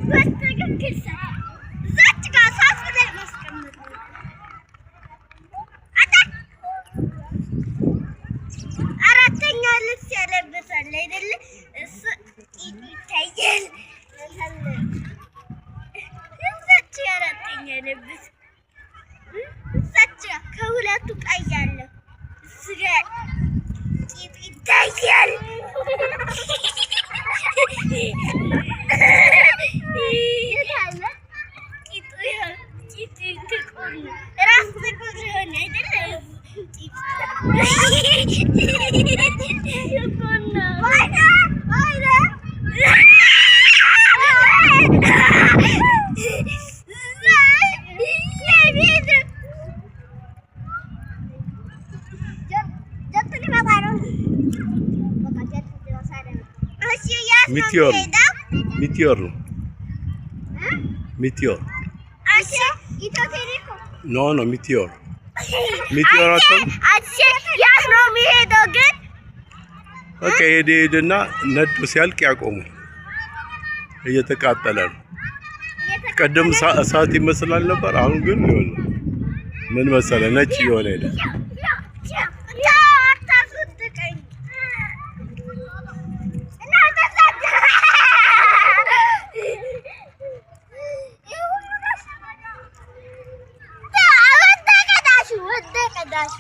በትክክል እዛች ጋር ሳፍ ላይ ማስቀመጥ ነው። አታ አራተኛ ልብስ ያለበሳል አይደለ? እሱ ቂጡ ይታያል። እዛች አራተኛ ልብስ እዛች ጋር ከሁለቱ ቀይ አለው፣ እሱ ጋር ቂጡ ይታያል። የት አለ ቂጡ? ይኸው ቂጡ ጥቁር ነው። ራስ ጥቁር የሆነ አይደለ? ቂጡ ጥቁር ነው። ወይኔ ወይኔ፣ Meteor. Meteor ነው። Meteor. No, no, meteor, meteor አትሆንም። ያት ነው የሚሄደው ግን። በቃ ሄደ ሄደና ነዶ ሲያልቅ ያቆማል። እየተቃጠለ ነው። ቀደም እሳት ይመስላል ነበር። አሁን ግን ይኸውልህ ምን መሰለ፣ ነጭ እየሆነ ሄደ። አታስወድቀኝ። ወደቀ ዳሹ።